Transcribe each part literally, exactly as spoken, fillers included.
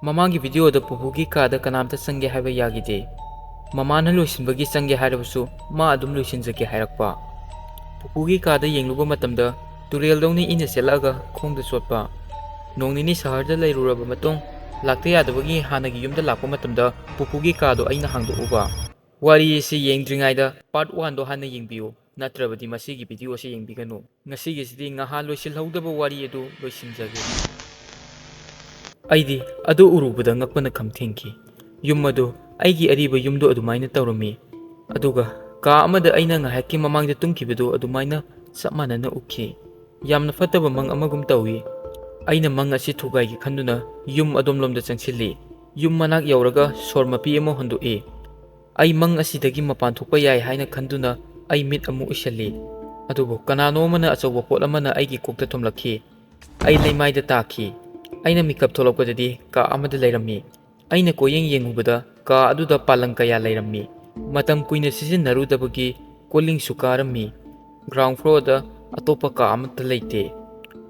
ꯃꯃꯥꯡꯒꯤ ꯚꯤꯗꯤꯑꯣꯗ ꯄꯨꯄꯨꯒꯤ ꯀꯥꯗ ꯀꯅꯥꯝꯇ ꯆꯪꯒꯦ ꯍꯥꯏꯕ ꯌꯥꯈꯤꯗꯦ꯫ ꯃꯃꯥꯅ ꯂꯣꯏꯁꯤꯟꯕꯒꯤ ꯆꯪꯒꯦ ꯍꯥꯏꯔꯕꯁꯨ ꯃꯥ ꯑꯗꯨꯝ ꯂꯣꯏꯁꯤꯟꯖꯒꯦ ꯍꯥꯏꯔꯛꯄ꯫ ꯄꯨꯄꯨꯒꯤ ꯀꯥꯗ ꯌꯦꯡꯂꯨꯕ ꯃꯇꯝꯗ ꯇꯨꯔꯦꯜꯗꯧꯅ ꯏꯅ ꯆꯦꯜꯂꯛꯑꯒ ꯈꯣꯡꯗ ꯆꯣꯠꯄ꯫ ꯅꯣꯡ ꯅꯤꯅꯤ ꯁꯍꯔꯗ ꯂꯩꯔꯨꯔꯕ ꯃꯇꯨꯡ ꯂꯥꯛꯇ ꯌꯥꯗꯕꯒꯤ ꯍꯥꯟꯅꯒꯤ ꯌꯨꯝꯗ ꯂꯥꯛꯄ ꯃꯇꯝꯗ ꯄꯨꯄꯨꯒꯤ ꯀꯥꯗꯣ ꯑꯩꯅ ꯍꯥꯡꯗꯣꯛꯎꯕ꯫ ꯋꯥꯔꯤ ꯑꯁꯤ ꯌꯦꯡꯗ꯭ꯔꯤꯉꯩꯗ ꯄꯥꯔꯠ ꯋꯥꯟꯗꯣ ꯍꯥꯟꯅ ꯌꯦꯡꯕꯤꯌꯨ, ꯅꯠꯇ꯭ꯔꯕꯗꯤ ꯃꯁꯤꯒꯤ ꯚꯤꯗꯤꯑꯣ ꯑꯁꯤ ꯌꯦꯡꯕꯤꯒꯅꯨ꯫ ꯉꯁꯤꯒꯤꯁꯤꯗꯤ ꯉꯥꯏꯍꯥꯛ ꯂꯣꯏꯁꯤꯜꯍꯧꯗꯕ ꯋꯥꯔꯤ ꯑꯗꯨ ꯂꯣꯏꯁꯤꯟꯖꯒꯦ꯫ ꯑꯩꯗꯤ ꯑꯗꯨ ꯎꯔꯨꯕꯗ ꯉꯛꯄꯅ ꯈꯝ ꯊꯦꯡꯈꯤ꯫ ꯌꯨꯝ ꯑꯗꯨ ꯑꯩꯒꯤ ꯑꯔꯤꯕ ꯌꯨꯝꯗꯨ ꯑꯗꯨꯃꯥꯏꯅ ꯇꯧꯔꯝꯃꯤ꯫ ꯑꯗꯨꯒ ꯀꯥ ꯑꯃꯗ ꯑꯩꯅ ꯉꯥꯏꯍꯥꯛꯀꯤ ꯃꯃꯥꯡꯗ ꯇꯨꯝꯈꯤꯕꯗꯨ ꯑꯗꯨꯃꯥꯏꯅ ꯆꯞ ꯃꯥꯟꯅꯅ ꯎꯈꯤ꯫ ꯌꯥꯝꯅ ꯐꯠꯇꯕ ꯃꯪ ꯑꯃꯒꯨꯝ ꯇꯧꯏ꯫ ꯑꯩꯅ ꯃꯪ ꯑꯁꯤ ꯊꯨꯒꯥꯏꯒꯦ ꯈꯟꯗꯨꯅ ꯌꯨꯝ ꯑꯗꯣꯝꯂꯣꯝꯗ ꯆꯪꯁꯤꯜꯂꯤ꯫ ꯌꯨꯝ ꯃꯅꯥꯛ ꯌꯧꯔꯒ ꯁꯣꯔ ꯃꯄꯤ ꯑꯃ ꯍꯣꯟꯗꯣꯛꯏ꯫ ꯑꯩ ꯃꯪ ꯑꯁꯤꯗꯒꯤ ꯃꯄꯥꯟ ꯊꯣꯛꯄ ꯌꯥꯏ ꯍꯥꯏꯅ ꯈꯟꯗꯨꯅ ꯑꯩ ꯃꯤꯠ ꯑꯃꯨꯛ ꯎꯏꯁꯜꯂꯤ꯫ ꯑꯗꯨꯕꯨ ꯀꯅꯥꯅꯣ ꯑꯃꯅ ꯑꯆꯧꯕ ꯄꯣꯠ ꯑꯃꯅ ꯑꯩꯒꯤ ꯀꯣꯛꯇ ꯊꯣꯝꯂꯛꯈꯤ꯫ ꯑꯩ ꯂꯩꯃꯥꯏꯗ ꯇꯥꯈꯤ꯫ ꯑꯩꯅ ꯃꯤꯀꯞ ꯊꯣꯛꯂꯛꯄꯗꯗꯤ ꯀꯥ ꯑꯃꯗ ꯂꯩꯔꯝꯃꯤ꯫ ꯑꯩꯅ ꯀꯣꯏꯌꯦꯡ ꯌꯦꯡꯉꯨꯕꯗ ꯀꯥ ꯑꯗꯨꯗ ꯄꯥꯂꯪ ꯀꯌꯥ ꯂꯩꯔꯝꯃꯤ꯫ ꯃꯇꯝ ꯀꯨꯏꯅ ꯁꯤꯖꯤꯟꯅꯔꯨꯗꯕꯒꯤ ꯀꯣꯂꯤꯡꯁꯨ ꯀꯥꯔꯝꯃꯤ꯫ ꯒ꯭ꯔꯥꯎꯟ ꯐ꯭ꯂꯣꯔꯗ ꯑꯇꯣꯞꯄ ꯀꯥ ꯑꯃꯠꯇ ꯂꯩꯇꯦ꯫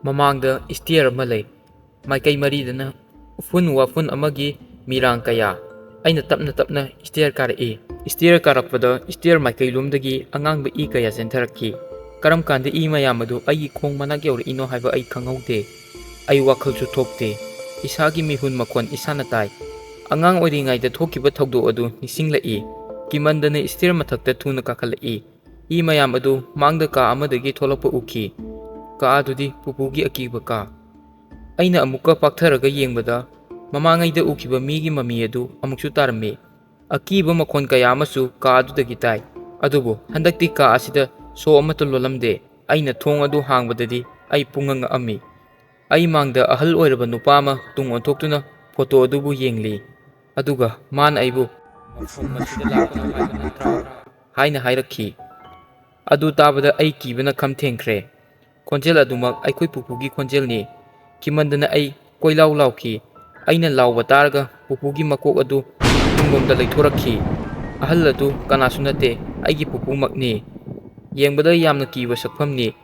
ꯃꯃꯥꯡꯗ ꯏꯁꯇꯤꯌꯔ ꯑꯃ ꯂꯩ꯫ ꯃꯥꯏꯀꯩ ꯃꯔꯤꯗꯅ ꯎꯐꯨꯟ ꯋꯥꯐꯨꯟ ꯑꯃꯒꯤ ꯃꯤꯔꯥꯡ ꯀꯌꯥ꯫ ꯑꯩꯅ ꯇꯞꯅ ꯇꯞꯅ ꯏꯁꯇꯤꯌꯔ ꯀꯥꯔꯛꯏ꯫ ꯏꯁꯇꯤꯌꯔ ꯀꯥꯔꯛꯄꯗ ꯏꯁꯇꯤꯌꯔ ꯃꯥꯏꯀꯩꯂꯣꯝꯗꯒꯤ ꯑꯉꯥꯡꯕ ꯏ ꯀꯌꯥ ꯆꯦꯟꯊꯔꯛꯈꯤ꯫ ꯀꯔꯝ ꯀꯥꯟꯗ ꯏ ꯃꯌꯥꯝ ꯑꯗꯨ ꯑꯩꯒꯤ ꯈꯣꯡ ꯃꯅꯥꯛ ꯌꯧꯔꯛꯏꯅꯣ ꯍꯥꯏꯕ ꯑꯩ ꯈꯪꯍꯧꯗꯦ꯫ ꯑꯩ ꯋꯥꯈꯜꯁꯨ ꯊꯣꯛꯇꯦ꯫ ꯏꯁꯥꯒꯤ ꯃꯤꯍꯨꯟ ꯃꯈꯣꯟ ꯏꯁꯥꯅ ꯇꯥꯏ꯫ ꯑꯉꯥꯡ ꯑꯣꯏꯔꯤꯉꯩꯗ ꯊꯣꯛꯈꯤꯕ ꯊꯧꯗꯣꯛ ꯑꯗꯨ ꯅꯤꯡꯁꯤꯡꯂꯛꯏ꯫ ꯀꯤꯃꯟꯗꯅ ꯏꯁꯇꯤꯌꯔ ꯃꯊꯛꯇ ꯊꯨꯅ ꯀꯥꯈꯠꯂꯛꯏ꯫ ꯏ ꯃꯌꯥꯝ ꯑꯗꯨ ꯃꯥꯡꯗ ꯀꯥ ꯑꯃꯗꯒꯤ ꯊꯣꯛꯂꯛꯄ ꯎꯈꯤ꯫ ꯀꯥ ꯑꯗꯨꯗꯤ ꯄꯨꯄꯨꯒꯤ ꯑꯀꯤꯕ ꯀꯥ꯫ ꯑꯩꯅ ꯑꯃꯨꯛꯀ ꯄꯥꯛꯊꯔꯒ ꯌꯦꯡꯕꯗ, ꯃꯃꯥꯡꯉꯩꯗ ꯎꯈꯤꯕ ꯃꯤꯒꯤ ꯃꯃꯤ ꯑꯗꯨ ꯑꯃꯨꯛꯁꯨ ꯇꯥꯔꯝꯃꯤ꯫ ꯑꯀꯤꯕ ꯃꯈꯣꯟ ꯀꯌꯥ ꯑꯃꯁꯨ ꯀꯥ ꯑꯗꯨꯗꯒꯤ ꯇꯥꯏ꯫ ꯑꯗꯨꯕꯨ ꯍꯟꯗꯛꯇꯤ ꯀꯥ ꯑꯁꯤꯗ ꯁꯣ ꯑꯃꯠꯇ ꯂꯣꯜꯂꯝꯗꯦ꯫ ꯑꯩꯅ ꯊꯣꯡ ꯑꯗꯨ ꯍꯥꯡꯕꯗꯗꯤ ꯑꯩ ꯄꯨꯡꯉꯛ ꯉꯛꯑꯝꯃꯤ꯫ ꯑꯩ ꯃꯥꯡꯗ ꯑꯍꯜ ꯑꯣꯏꯔꯕ ꯅꯨꯄꯥ ꯑꯃ ꯇꯨꯡ ꯑꯣꯟꯊꯣꯛꯇꯨꯅ ꯐꯣꯇꯣ ꯑꯗꯨꯕꯨ ꯌꯦꯡꯂꯤ꯫ ꯑꯗꯨꯒ ꯃꯥꯅ ꯑꯩꯕꯨ, "ꯃꯐꯝ ꯑꯁꯤꯗ ꯂꯥꯛꯀꯅꯨ ꯍꯥꯏꯕ ꯅꯠꯇ꯭ꯔꯥ?" ꯍꯥꯏꯅ ꯍꯥꯏꯔꯛꯈꯤ꯫ ꯑꯗꯨ ꯇꯥꯕꯗ ꯑꯩ ꯀꯤꯕꯅ ꯈꯝ ꯊꯦꯡꯈ꯭ꯔꯦ꯫ ꯈꯣꯟꯖꯦꯜ ꯑꯗꯨꯃꯛ ꯑꯩꯈꯣꯏ ꯄꯨꯄꯨꯒꯤ ꯈꯣꯟꯖꯦꯜꯅꯤ꯫ ꯀꯤꯃꯟꯗꯅ ꯑꯩ ꯀꯣꯏꯂꯥꯎ ꯂꯥꯎꯈꯤ꯫ ꯑꯩꯅ ꯂꯥꯎꯕ ꯇꯥꯔꯒ ꯄꯨꯄꯨꯒꯤ ꯃꯀꯣꯛ ꯑꯗꯨ ꯇꯨꯡꯂꯣꯝꯗ ꯂꯩꯊꯣꯔꯛꯈꯤ꯫ ꯑꯍꯜ ꯑꯗꯨ ꯀꯅꯥꯁꯨ ꯅꯠꯇꯦ, ꯑꯩꯒꯤ ꯄꯨꯄꯨꯃꯛꯅꯤ꯫ ꯌꯦꯡꯕꯗ ꯌꯥꯝꯅ ꯀꯤꯕ ꯁꯛꯐꯝꯅꯤ꯫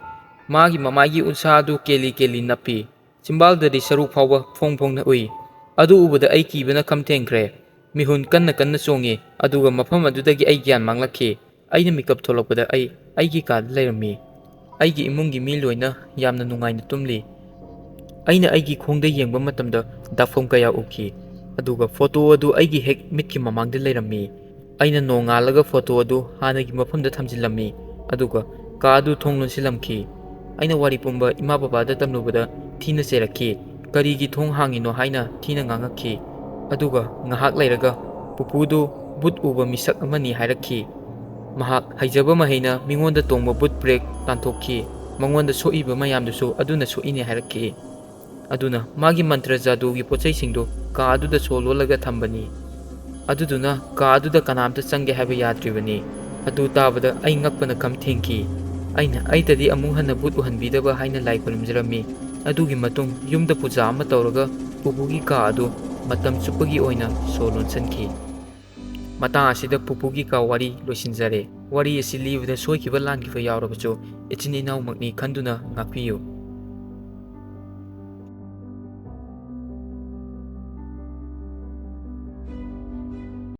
ꯃꯥꯒꯤ ꯃꯃꯥꯏꯒꯤ ꯎꯟꯁꯥ ꯑꯗꯨ ꯀꯦꯂꯤ ꯀꯦꯂꯤ ꯅꯞꯄꯤ꯫ ꯆꯤꯝꯕꯥꯜꯗꯗꯤ ꯁꯔꯨ ꯐꯥꯎꯕ ꯐꯣꯡ ꯐꯣꯡꯅ ꯎꯏ꯫ ꯑꯗꯨ ꯎꯕꯗ ꯑꯩ ꯀꯤꯕꯅ ꯈꯝ ꯊꯦꯡꯈ꯭ꯔꯦ꯫ ꯃꯤꯍꯨꯟ ꯀꯟꯅ ꯀꯟꯅ ꯆꯣꯡꯉꯤ, ꯑꯗꯨꯒ ꯃꯐꯝ ꯑꯗꯨꯗꯒꯤ ꯑꯩ ꯒ꯭ꯌꯥꯟ ꯃꯥꯡꯂꯛꯈꯤ꯫ ꯑꯩꯅ ꯃꯤꯀꯞ ꯊꯣꯛꯂꯛꯄꯗ ꯑꯩ ꯑꯩꯒꯤ ꯀꯥꯗ ꯂꯩꯔꯝꯃꯤ꯫ ꯑꯩꯒꯤ ꯏꯃꯨꯡꯒꯤ ꯃꯤ ꯂꯣꯏꯅ ꯌꯥꯝꯅ ꯅꯨꯡꯉꯥꯏꯅ ꯇꯨꯝꯂꯤ꯫ ꯑꯩꯅ ꯑꯩꯒꯤ ꯈꯣꯡꯗ ꯌꯦꯡꯕ ꯃꯇꯝꯗ ꯗꯥꯛꯐꯝ ꯀꯌꯥ ꯎꯈꯤ, ꯑꯗꯨꯒ ꯐꯣꯇꯣ ꯑꯗꯨ ꯑꯩꯒꯤ ꯍꯦꯛ ꯃꯤꯠꯀꯤ ꯃꯃꯥꯡꯗ ꯂꯩꯔꯝꯃꯤ꯫ ꯑꯩꯅ ꯅꯣꯡꯉꯥꯜꯂꯒ ꯐꯣꯇꯣ ꯑꯗꯨ ꯍꯥꯟꯅꯒꯤ ꯃꯐꯝꯗ ꯊꯝꯖꯤꯜꯂꯝꯃꯤ, ꯑꯗꯨꯒ ꯀꯥ ꯑꯗꯨ ꯊꯣꯡ ꯂꯣꯟꯁꯤꯜꯂꯝꯈꯤ꯫ ꯑꯩꯅ ꯋꯥꯔꯤ ꯄꯨꯝꯕ ꯏꯃꯥ ꯕꯕꯥꯗ ꯇꯝꯂꯨꯕꯗ ꯊꯤꯅ ꯆꯩꯔꯛꯈꯤ꯫ "ꯀꯔꯤꯒꯤ ꯊꯣꯡ ꯍꯥꯡꯉꯤꯅꯣ?" ꯍꯥꯏꯅ ꯊꯤꯅ ꯉꯥꯡꯉꯛꯈꯤ꯫ ꯑꯗꯨꯒ ꯉꯥꯏꯍꯥꯛ ꯂꯩꯔꯒ ꯄꯨꯄꯨꯗꯨ ꯕꯨꯠ ꯎꯕ ꯃꯤꯁꯛ ꯑꯃꯅꯤ ꯍꯥꯏꯔꯛꯈꯤ꯫ ꯃꯍꯥꯛ ꯍꯩꯖꯕ ꯃꯍꯩꯅ ꯃꯤꯉꯣꯟꯗ ꯇꯣꯡꯕ ꯕꯨꯠ ꯕ꯭ꯔꯦꯛ ꯇꯥꯟꯊꯣꯛꯈꯤ꯫ ꯃꯉꯣꯟꯗ ꯁꯣꯛꯏꯕ ꯃꯌꯥꯝꯗꯨꯁꯨ ꯑꯗꯨꯅ ꯁꯣꯛꯏꯅꯦ ꯍꯥꯏꯔꯛꯈꯤ꯫ ꯑꯗꯨꯅ ꯃꯥꯒꯤ ꯃꯟꯇ꯭ꯔ ꯖꯥꯗꯨꯒꯤ ꯄꯣꯠꯆꯩꯁꯤꯡꯗꯨ ꯀꯥ ꯑꯗꯨꯗ ꯁꯣ ꯂꯣꯜꯂꯒ ꯊꯝꯕꯅꯤ꯫ ꯑꯗꯨꯗꯨꯅ ꯀꯥ ꯑꯗꯨꯗ ꯀꯅꯥꯝꯇ ꯆꯪꯒꯦ ꯍꯥꯏꯕ ꯌꯥꯗ꯭ꯔꯤꯕꯅꯤ꯫ ꯑꯗꯨ ꯇꯥꯕꯗ ꯑꯩ ꯉꯛꯄꯅ ꯈꯝ ꯊꯦꯡꯈꯤ꯫ ꯑꯩꯅ ꯑꯩꯇꯗꯤ ꯑꯃꯨꯛ ꯍꯟꯅ ꯕꯨꯠ ꯎꯍꯟꯕꯤꯗꯕ ꯍꯥꯏꯅ ꯂꯥꯏ ꯈꯨꯔꯨꯝꯖꯔꯝꯃꯤ꯫ ꯑꯗꯨꯒꯤ ꯃꯇꯨꯡ ꯌꯨꯝꯗ ꯄꯨꯖꯥ ꯑꯃ ꯇꯧꯔꯒ ꯄꯨꯄꯨꯒꯤ ꯀꯥ ꯑꯗꯨ ꯃꯇꯝ ꯆꯨꯞꯄꯒꯤ ꯑꯣꯏꯅ ꯁꯣ ꯂꯣꯟꯁꯤꯟꯈꯤ꯫ ꯃꯇꯥꯡ ꯑꯁꯤꯗ ꯄꯨꯄꯨꯒꯤ ꯀꯥ ꯋꯥꯔꯤ ꯂꯣꯏꯁꯤꯟꯖꯔꯦ꯫ ꯋꯥꯔꯤ ꯑꯁꯤ ꯂꯤꯕꯗ ꯁꯣꯏꯈꯤꯕ ꯂꯥꯟꯈꯤꯕ ꯌꯥꯎꯔꯕꯁꯨ ꯏꯆꯤꯟ ꯏꯅꯥꯎꯃꯛꯅꯤ ꯈꯟꯗꯨꯅ ꯉꯥꯛꯄꯤꯌꯨ꯫